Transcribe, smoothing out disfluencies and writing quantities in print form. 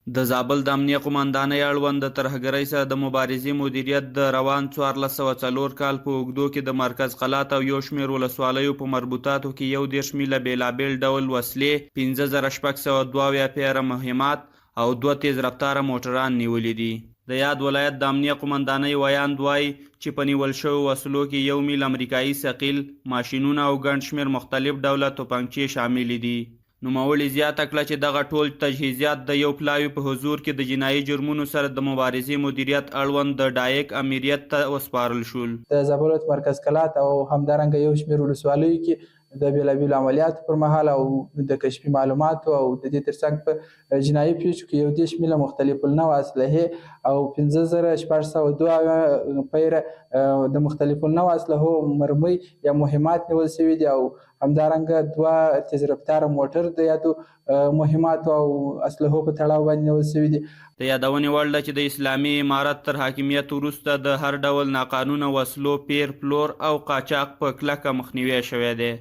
د زابل د امنیه قوماندانۍ اړوند د ترهګرۍ سره د مبارزې مدیریت د روان 1404 کال په اوږدو کې د مرکز قلات او یو شمېر ولسوالیو په مربوطاتو کې 31 میله بېلابېل ډول وسلې، 5672 پیره مهمات او دوه تیز رفتاره موټران نیولي دي. د یاد ولایت د امنیه قوماندانۍ ویاند وايي چې په نیول شویو وسلو کې یو میل امریکايي ثقیل ماشینونه او ګڼ شمېر مختلف ډوله توپنګچې شاملې دي. نوموړي زیاته کړه چې دغه ټول تجهیزات د یو پلاوي په حضور کې د جنايي جرمونو سره د مبارزې مدیریت اړوند د ډایک امریت ته وسپارل شول. د زابل ولایت مرکز کلات او همدارنګه یو شمېر ولسوالیو کې د بېلابېلو عملیاتو پر مهال او د کشفي معلوماتو او د دې ترڅنګ په جنایي پېښو کې 31 میله مختلف النوع اسلحې او 5602 پیره د مختلف النوع اسلحو مرمۍ یا مهمات نیول شوي دي او همدارنګه دوه تیز رفتاره موټر د یادو مهماتو او اسلحو په تړاو باندې نیول شوي دي. د یادونې وړ ده چې د اسلامي امارت تر حاکمیت وروسته د هر ډول ناقانونه وسلو پېر، پلور او قاچاق په کلکه مخنیوی شوی دی.